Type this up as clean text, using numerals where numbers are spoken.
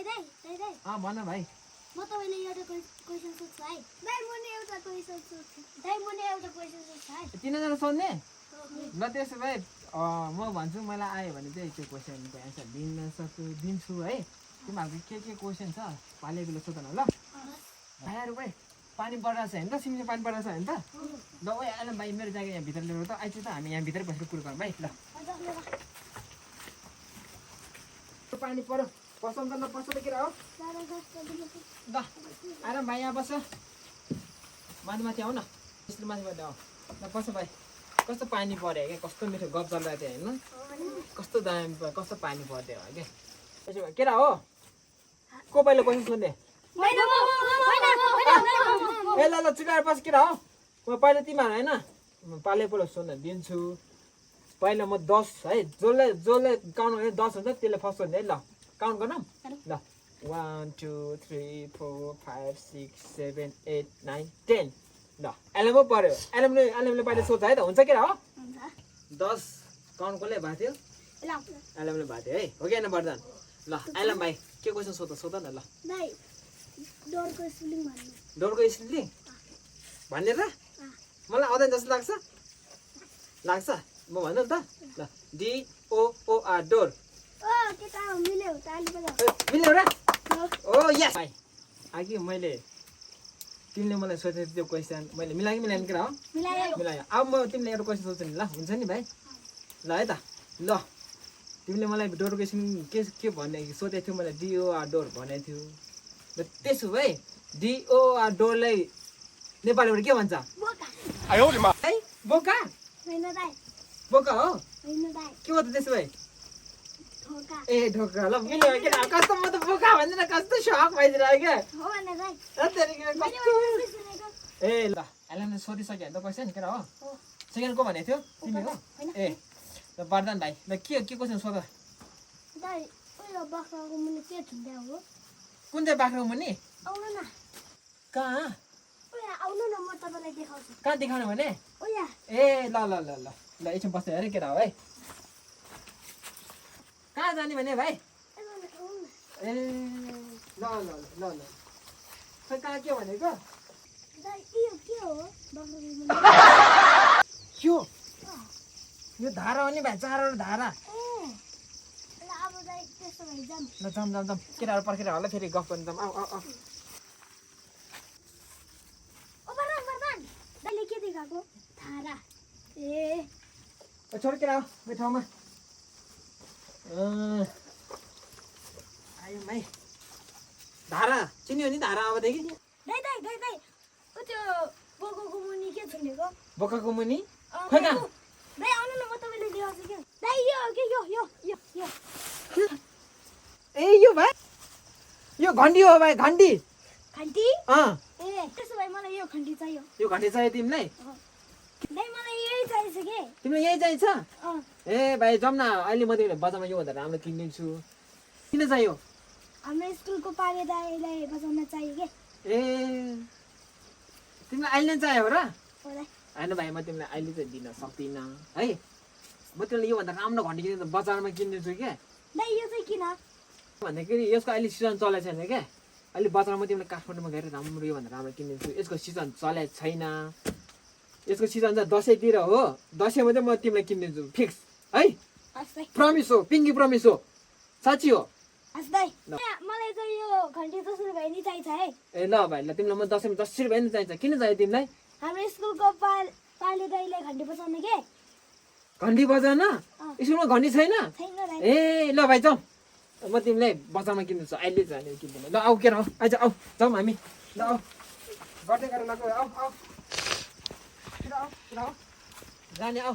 भन भाइ म तपाईलाई एउटा क्वेशन सोध्छु है दाइ म नि एउटा क्वेशन सोध्छु है तिनजना सोध्ने ल त्यसो भए म भन्छु मलाई आयो भने चाहिँ त्यो क्वेसनको एन्सर दिन्छु है तिमीहरूको के क्वेसन छ पालेको सोध न ल भाइहरू भाइ पानी परिरहेको छ होइन त सिमले पानी परिरहेको छ होइन त ल ओइ आएर भाइ मेरो जग्गा यहाँ भित्र ल्याउनु त आइज त हामी यहाँ भित्र बसेर कुरो गरौँ भाइ ल पानी पर्यो पसौँ त नपस्छ त के हो ल आएर भाइ यहाँ बस्छ माथि आऊ न यस्तो माथि आऊ ल बस्छ भाइ कस्तो पानी पर्यो क्या कस्तो मिठो गफ चलिरहेको थियो होइन कस्तो दामी कस्तो पानी पर्थ्यो क्या त्यसो भए केटा हो को पहिला क्वेसन सोध्ने ए ल ल चुकाएर पछि केटा हो म पहिला तिमीहरू होइन म पाले पहिला सोध्न दिन्छु पहिला म 10 है जसले काउन्ट गर्ने 10 हुन्छ त्यसले फर्स्ट सोध्ने है ल काउन्ट गर्नु ल 1 2 3 4 5 6 7 8 9 10 ल एलेमो पर्यो एलेमले पहिला सोध्छ है त हुन्छ के हो 10 काउन्ट कसले भएको थियो एलेमले भएको थियो है हो कि होइन वरदान ल एलेम भाइ के क्वेसन सोध न ल डोरको स्पेलिङ भन्ने र मलाई आउँदैन जस्तो लाग्छ म भन्नु त ल DOOR डोर मिल्यो र ओ यस भाइ अघि मैले तिमीले मलाई सोधेको त्यो क्वेसन मैले मिलाएँ के हो मिलायो अब म तिमीले एउटा क्वेसन सोध्छु नि ल हुन्छ नि भाइ ल है त ल तिमीले मलाई डोरको स्पेलिङ के भन्ने सोधेको थियो मलाई DOR डोर भनेको थियो र त्यसो भए DOR डोरलाई नेपालीबाट के भन्छ है बोका बोका हो के हो त त्यसो भए ए ढोका ल मिल्यो के कस्तो म त बोका भन्दैन कस्तो सक भइदिरहेको क्या ए ल एलेमले सोधिसक्यो नि त क्वेसन के हो सेकेन्ड को भनेको थियो तिमी हो ए ल वरदान भाइ ल के क्वेसन सोध कुन चाहिँ बाख्राको मुनि कहाँ कहाँ देखाउनु भने ए ल ल ल ल ल एकछिन बस्दै अरे केटा हो है कहाँ जाने भने भाइ ए ल ल ल ल खै कहाँ के भनेको यो धारा हो नि भाइ चारवटा धारा ल जाम केटाहरू पर्खेर होला फेरि गफ गर्नु जाम आऊ छोड केटा हो यो ठाउँमा आयो भाइ धारा चिन्यो नि धारा अबदेखि बोकाको मुनि खोइ कहाँ ए यो भाइ यो घन्टी हो भाइ घन्टी यो घन्टी चाहियो तिमीलाई तिमीलाई यही चाहिन्छ ए भाइ जाउँ न अहिले म तिमीलाई बजारमा योभन्दा राम्रो किनिदिन्छु किन चाहियो हाम्रो स्कुलको पाले दाइलाई बजाउन चाहियो के ए तिमीलाई अहिले नै चाहियो हो र होइन भाइ म तिमीलाई अहिले चाहिँ दिन सक्दिनँ है म तिमीलाई योभन्दा राम्रो घन्टी किनेर बजारमा किनिदिन्छु क्या यो चाहिँ किन भन्दाखेरि यसको अहिले सिजन चलेको छैन क्या अहिले बजारमा तिमीलाई काठमाडौँमा गएर राम्रो योभन्दा राम्रो किनिदिन्छु यसको सिजन चलेको छैन यसको सिजन चाहिँ दसैँतिर हो दसैँमा चाहिँ म तिमीलाई किनिदिन्छु फिक्स है प्रमिस हो पिङ्की प्रमिस हो साँच्ची हो मलाई चाहिँ यो घन्टी 10 रुपैयाँ नि चाहिन्छ है ए ल भाइ ल तिमीलाई म दसैँमा 10 रुपैयाँ नि चाहिन्छ किन चाहियो तिमीलाई हाम्रो स्कुलको पाले दाइलाई घन्टी बजाउनु के घन्टी बजाउन स्कुलमा घन्टी छैन ए ल भाइ जाउँ म तिमीलाई बजारमा किनिदिन्छु अहिले जाने किन्दिनँ ल आऊ के हो आइज आऊ जाउँ हामी ल आऊ गर्दै गरेर लगाऊ आऊ जाने आऊ